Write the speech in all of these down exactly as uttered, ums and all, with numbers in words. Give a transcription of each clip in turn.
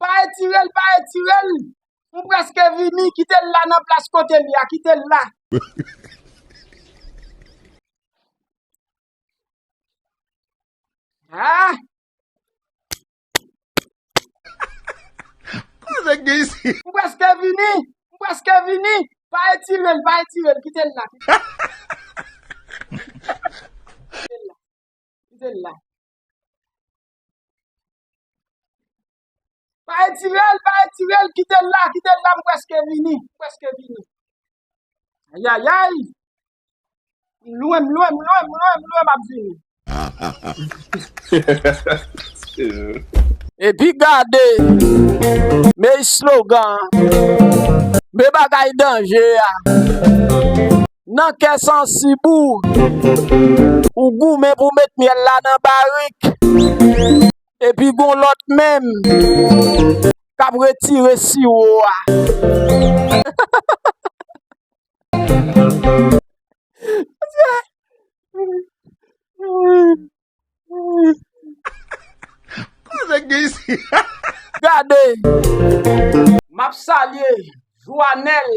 Pa etire l, pa etire l. M prèske vini, kite l la nan plas kote l ye a, kite l la. Ah! Koze gen isi? M prèske vini, m prèske vini. Pa etire l, pa etire l, kite l la. Kite l la. Kite l la. Pa etire l, pa etire l, kite l la, kite l la, m prèske vini, m prèske vini. Ayayay! M lwen, m lwen, m lwen, m lwen, m lwen, m ap vini. Epi gade, men slogan, men bagay danje a. Nan kè sansib ou, ou goumen pou met myèl la nan barik. Epi gon lòt menm k ap retire siwo a. Koze gen isi? Gade, m ap salye Joanel,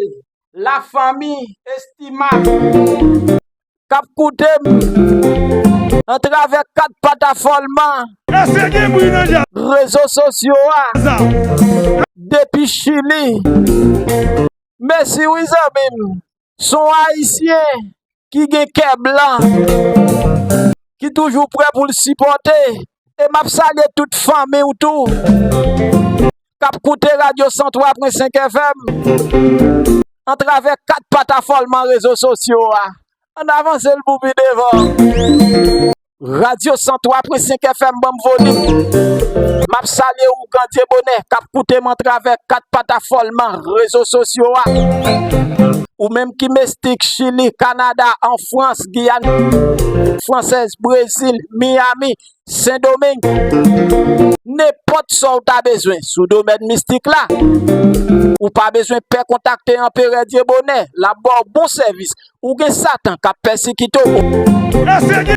lafanmi estimab k ap koute m atravè kat patafòlman rezo sosyo a depi Chili. Mèsi wi zanmi m. Se yon Ayisyen ki gen kè blan, ki toujou prè pou l sipòte. E m ap salye tout fanmi w tou k ap koute Radyo san twa pwen senk F M atravè kat patafòlman rezo sosyo a. Ann avanse l pou pi devan. Radyo san twa pwen senk F M ban m volim. M ap salye ougan Dyebonè k ap koute m atravè kat patafòlman rezo sosyo a. Ou menm ki Mestik, Chili, Kanada, an Frans, Giyàn Fransèz, Brezil, Miami, Sendomeng, nenpòt sa w ta bezwen sou domèn mistik la, ou pa bezwen pè kontakte Anperè Dyebonè, l ap ba w bon sèvis. Ou gen Satan k ap pèsikite w.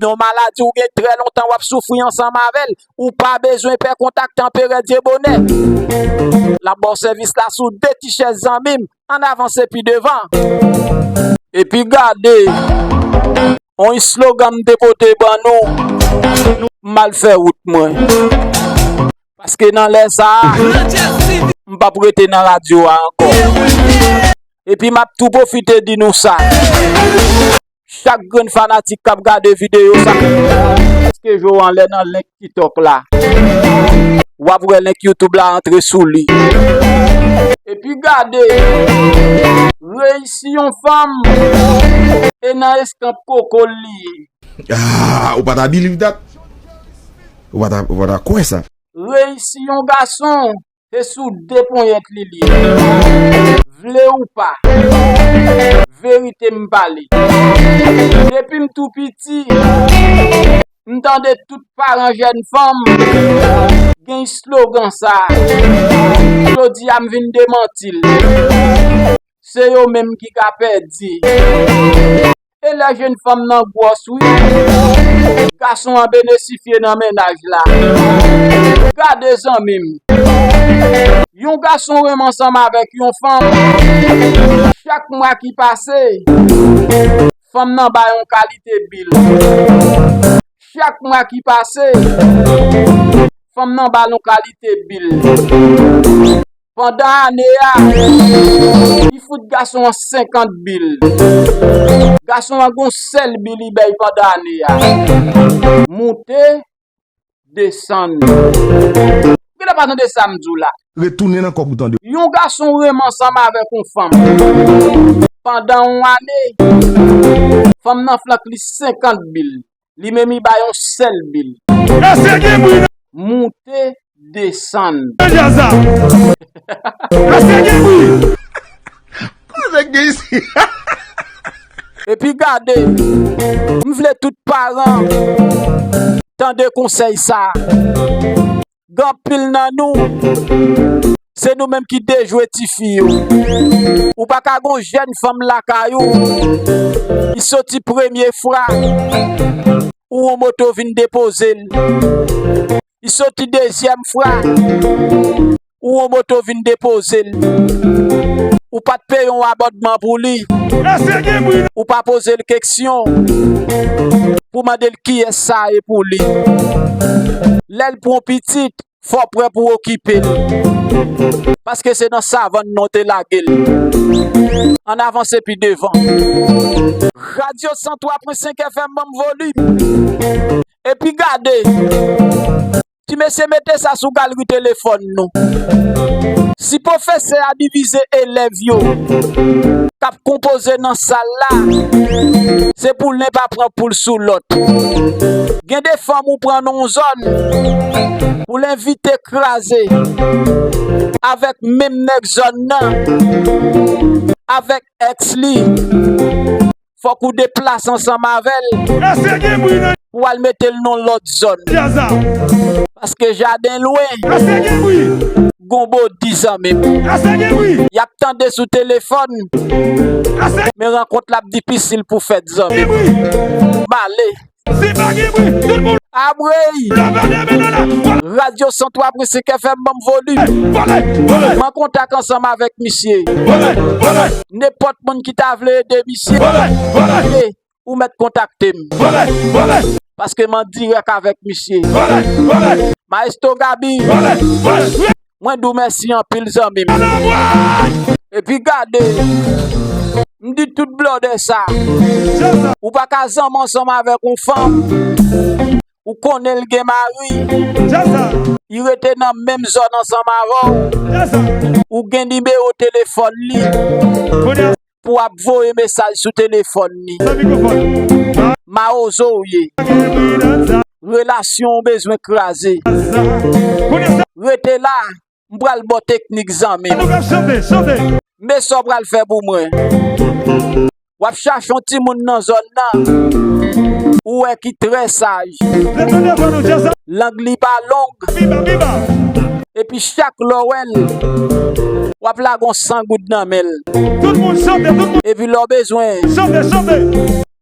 Yon maladi ou gen trè lontan w ap soufri ansanm avè l, ou pa bezwen pè kontakte Anperè Dyebonè. L ap ba w sèvis la sou de ti chèz zanmi m. Ann avanse pi devan. Epi gade, yon slogan m te pote ban nou, m al fè wout mwen. Paske nan lè sa a, m p ap rete nan radyo a ankò. Epi m ap tou pwofite di nou sa. Chak grenn fanatik k ap gade videyo sa, paske jou anlè nan link TikTok la. W ap wè link YouTube la antre sou li. Epi gade, reyisi yon fanm, e nan eskanp koko l li ye. Ah, ou pa ta believe that? Ou pa ta, ou pa ta kwè sa? Reyisi yon gason, se sou de ponyèt li li ye. Vle ou pa, verite m pale. Depi m tou piti, m tande tout paran jèn fanm gen slogan sa. Jodi a m vin demanti l. Se yo menm ki ka pèdi. E lè jèn fanm nan gwòs wi, gason an benesifye nan mennaj la. Gade zanmi m, yon gason renmen ansanm avèk yon fanm, chak mwa ki pase, fanm nan bay yon kalite bil. Chak mwa ki pase, fanm nan ba l yon kalite bil. Pandan ane a, li fout gason an senkant bil. Gason an gon sèl bil li bay pandan ane a. Moute, desann. Ou genlè pa tande sa m di w la. Retounen nan kòb ou tande. Yon gason renmen ansanm avèk yon fanm. Pandan yon ane, fanm nan flank li senkant bil. Li menm li bay yon sèl bil. Èske gen bri nan Moute, desann. Djaz la? Èske gen bri? Koze gen isi? Epi gade, m vle tout paran tande konsèy sa. Gen anpil nan nou, se nou menm ki dejwe tifi yo. Ou pa ka gon jèn fanm lakay ou, li soti premye fwa, ou yon moto vin depoze l. Li soti dezyèm fwa, Pran moto vin depoze l. Ou pa t peye yon abònman pou li. Èske gen bri? Ou pa poze l keksyon pou mande l kiyès sa ye pou li. Lè l pran pitit, fò w prè pou okipe l. Paske se nan savann nan w te lage l. Ann avanse pi devan. Radyo san twa pwen senk F M, ban m volim. Epi gade, ti mesye, mete sa sou galri telefòn nou. Si pwofesè a divize elèv yo k ap konpoze nan sal la, se pou len pa pran poul sou lòt. Gen de fanm ou pran nan yon zòn, pou l envite kraze avèk menm nèg zòn nan, avèk èks li. Fòk ou deplase ansanm avè l. Èske gen bri nan pou w al mete l nan lòt zòn. Djaz la? Paske jaden lwen. Èske gen bri? Gon bodi, zanmi m. Èske gen bri? Y ap tande sou telefòn. Èske men rankont la ap difisil pou fèt, zanmi m. Gen bri? M ale. Si pa gen bri, tout moun. Abrey! Lòbèdè, men nan la. Radyo san twa pwen senk F M, ban m volim. Vole, vole. Mwen kontak ansanm avèk misye. Vole, vole. Nenpòt moun ki ta vle ede misye, vole, vole, ou mèt kontakte m. Vole, vole. Paske m an dirèk avèk misye. Vole, vole. Maestro Gaby. Vole, vole. Mwen di w mèsi anpil, zanmi m. Epi gade, m di tout blòdè sa, ou pa ka zanmi ansanm avèk yon fanm, ou konnen l gen mari, li rete nan menm zòn ansanm avè w, ou gen nimewo telefòn li, pou ap voye mesaj sou telefòn li. Mawozo w ye. Relasyon w bezwen kraze. Rete la, m pral ba w teknik, zanmi m. Men sa w pral fè pou mwen. W ap chache yon timoun nan zòn nan, ou wè ki trè saj. Lang li pa long. Epi chak lè w wè l, w ap lage yon san goud nan men l. Tout moun chante, tout moun. Epi lè w bezwen, chante, chante.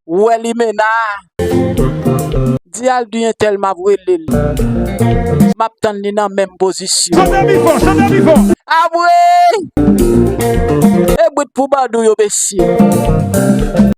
W wè limena a, di al di entèl m ap rele l. M ap tann li nan menm pozisyon. Chante pi fò, chante pi fò. Abrey! E bout pou bandi w yo, mesye.